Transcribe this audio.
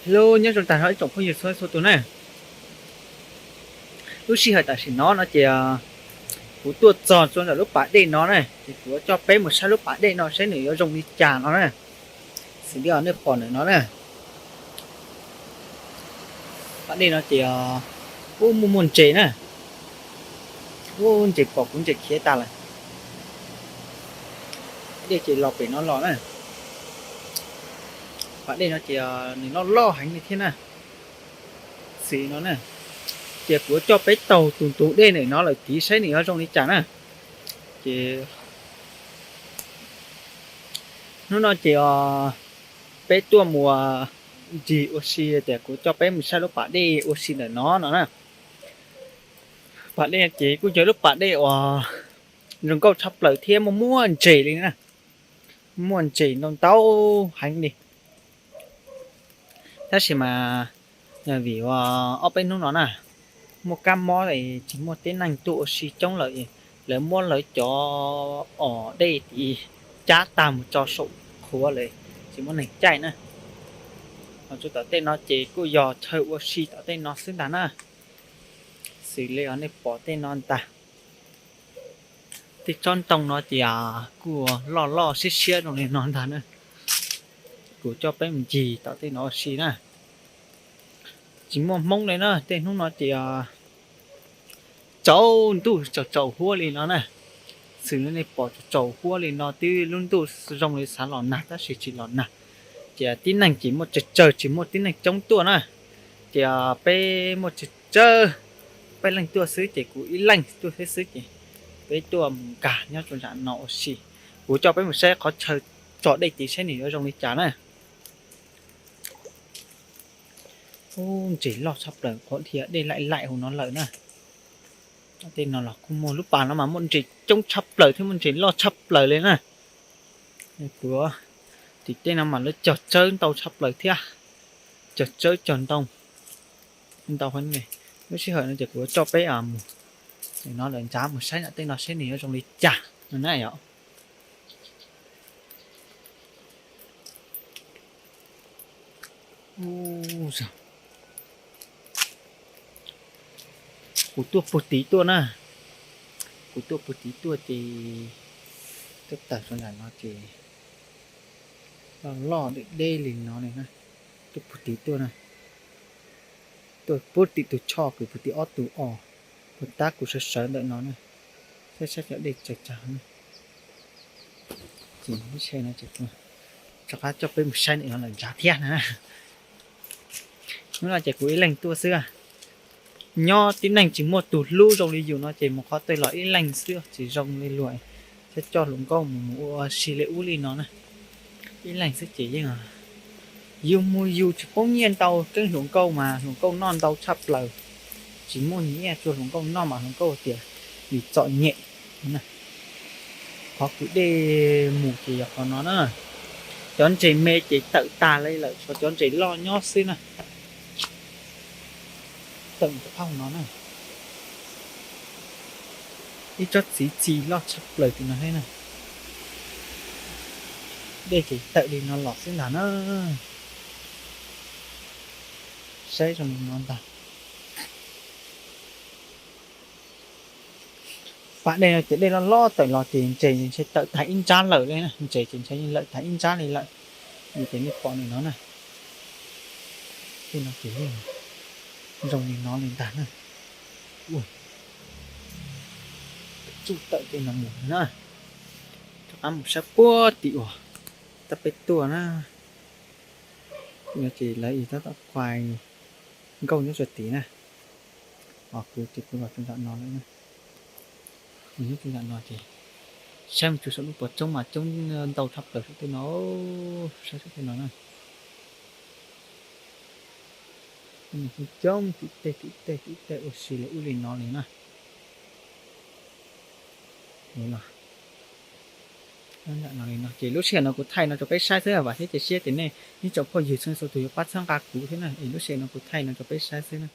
Hello, nyob zoo tag nrho ib tsoom phooj ywg txhua txhua tus na. Lub sij hawm tam sim no no ces kuv tuaj txog txog ntawm lub pas dej no na, ces kuv coj peb mus saib lub pas dej no saib nws yuav zoo li cas no na. Xws li nej pom ntawm no na, pas dej no ces ub muaj muaj ntses na, ub ntses pom kuv ntses khiav tas lawm. Dej ces los pem no los na. Pas dej no ces nws loj loj heev li thiab na. Xws no na, ces kuv coj peb taug tus ntug dej ntawm no lawm tiv saib nws yuav zoo li cas na. Ces hnub no ces peb tuaj mus ncig ua si tias kuv coj peb mus saib lub pas dej ua si ntawm no no na. Pas dej ces kuj yog lub pas dej uas zoo nkauj tshaj plaws thiab muaj muaj ntses li na. Muaj ntses ntau ntau heev li. Tab sis mas vim ob peb hnub no na, muaj kab mob tsis muaj tib neeg tuaj ua si coob lawm, lawv muab lawv cov os dej tid cab tag mus tso saum qhuav lawm, tsis muaj neeg caij na. Ho txog tom tej no ces kuj yog chaw ua si tom tej no xwb ntag na. Xws li nej pom tej no ntag. Tej tsob ntoo no ces kuj loj loj siab siab zoo li no ntag na. Kuv coj peb mus ncig tom tej no ua si na. Tsis muaj hmoob li na, tej hnub no ces tsaus ntuj tsaus tsaus huab li no na. Xws li nej pom tsaus tsaus huab li no twb lub ntuj zoo li xav los nag tab sis tsis los nag. Ces tib neeg ces muaj tsawg tsawg tsis muaj tib neeg coob tuaj na. Ces peb muaj tsawg tsawg, peb leeg tuaj xwb ces kuv ib leeg tuaj thiab xwb ces peb tuaj mus nkag nyob rau nram no ua si. Kuv coj peb mus saib qhov chaw tso dej tid saib nws yuav zoo li cas na. Ub ntses loj tshaj plaws qhuav dhia dej laim laim hauv no lawm na. Tej no los kuj muaj, lub pas no mas muaj ntses coob tshaj plaws thiab muaj ntses loj tshaj plaws li na. Kuv tim tej no mas lawv cog tsawb ntau tshaj plaws thiab, cog tsawb cog ntoo ntau. Lub sij hawm no ces kuv coj peb mus no lawm ntsav mus saib nram tej no saib nws yuav zoo li cas no na yom. Kuv tuaj puag tid tuaj na, kuv tuaj puag tid tuaj ces tuaj tawm rau nram no ces loj loj deb deb li no li na. Tuaj puag tid tuaj na, tuaj puag tim tus choj kws puag tim ob tug os, puag tab kuv sawv sawv ntawm no na, saib saib cov dej tsawg tsawg na. Ces lub sij hawm no ces rov qab coj peb mus saib ntawm no lawm ntsav thiab na. Hnub no ces kuv ib leeg tuaj xwb. Nyob tib neeg tsis muaj tus hlub zoo li yus no ces mus qhov twg los ib leeg xwb tsis zoo li luag, thiaj coj hluas nkauj mus mus ua si li ub li no na. Ib leeg xwb ces yeej yus mus yus tsis poob nyiaj ntau, tseeb hluas nkauj mas hluas nkauj noj ntau tshaj plaws, tsis muaj nyiaj rau hluas nkauj noj mas hluas nkauj tias yus txom nyem. Qhov kwv dej mus ces yog qhov no na. Cov ntses me ces tawm tag li lawm, tshuav cov ntses loj nyob xwb na. Tawm ntawm phauj no na, ib tsob txiv txi loj tshaj plaws tim no thiab na. Dej ces tawm li no los xwb ntag na. Saib zoo li no ntag. Pas dej no ces dej loj loj tawm los ces ntses ntshe tawm tag ib nrab lawm li na, ntses ces ntshe lawm tag ib nrab li lawm. Ces nej pom ntawm no na, tej no ces yeej zoo li no li ntag na. Tsuj tawm tej no mus na, rov qab mus saib puag tim uas tab peb tuaj na. No ces lawv ib tab tom quaj nkauj nyob rau tid na. Os kuv ces kuv los rau nram no lawm na. Kuv nyob rau nram no ces saib mus rau saum lub pov tsoob mas coob ntau tshaj plaws saum tej no, saib saum tej no na. Coob tim tej tim tej tim tej ua si li ub li no li na. Nram no li no ces lub sij hawm no kuv thaij no rau peb saib xwb, vam thiab cia siab tias nej ib tsoom phooj ywg txhua txhua tus yuav pab txhawb nqa kuv thiab na, es lub sij hawm no kuv thaij no rau peb saib xwb na.